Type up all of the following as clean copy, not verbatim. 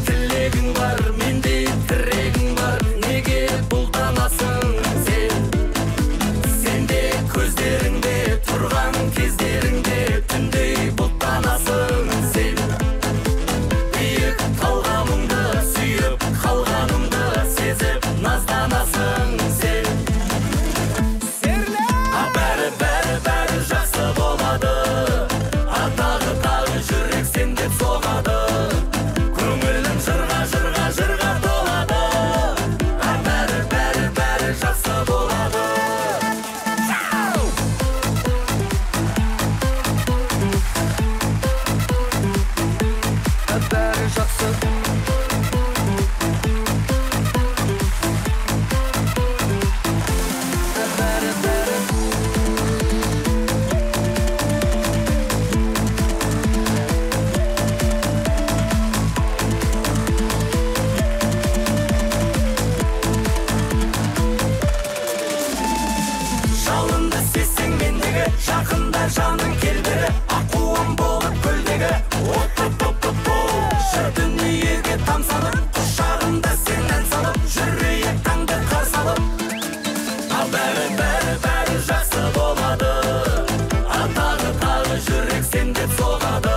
тілегің бар, менде тірегің бар, неге бұлтанасың сен? Сенде көздеріңде тұрған кездеріңде түндей бұлттанасың сен. Биік талғамыңды сүйіп қалғанымды сезіп назданасың сен. А бәрі, бәрі, бәрі жақсы болады, а тағы, тағы жүрек сен деп соғады. Көңілім жырға, жырға, жырға толады, а бәрі, бәрі, бәрі жақсы болады. Бәрі жақсы. Бәрі, бәрі. Жалынды сезсең мендегі, жақында жаның келбері, аққуым болып көлдегі. От-от-от-от-от. Жыр дүниеге тамсанып, құшағымда сен ән салып, жүрейік таңды қарсы алып. А бәрі, бәрі, бәрі жақсы болады, а тағы, тағы жүрек сен деп соғады.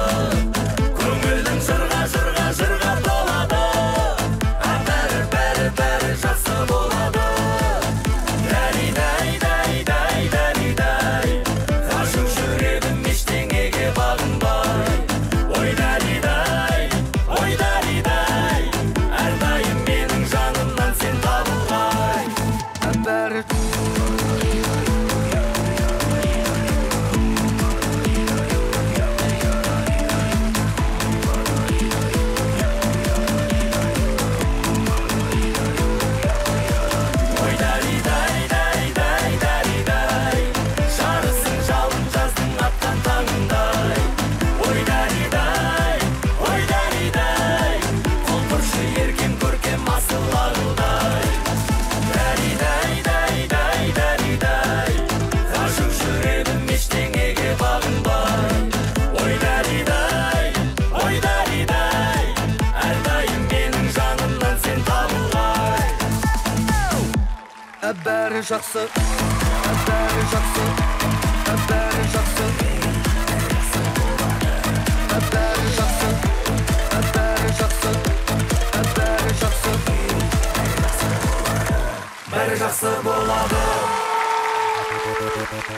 Көңілім жырға, жырға, жырға толады, а бәрі, бәрі, бәрі жақсы болады. Дәри-дәй, дәй, дәй, дәри-дәй, ғашық жүрегім ештеңеге бағынбай. Ой, дәри-дәй, ой, дәри-дәй, әрдайым менің жанымнан сен табылғай. Бәрі. Ой, дәри-дәй, дәй, дәй, дәри-дәй, жарысың жалын жаздың атқан таңындай. Ой, дәри-дәй, ой, дәри-дәй, құлпыршы еркем көркем асыл арудай. Дәри-дәй, дәй, дәй, дәри-дәй, ғашық жүрегім ештеңеге бағынбай. Ой, дәри-дәй, ой, дәри-дәй, әрдайым менің жанымнан сен табылғай. Бәрі жақсы. Бәрі жақсы. Бәрі жақсы. Бәрі жақсы. Бәрі жақсы. Бәрі жақсы. Бәрі жақсы болады.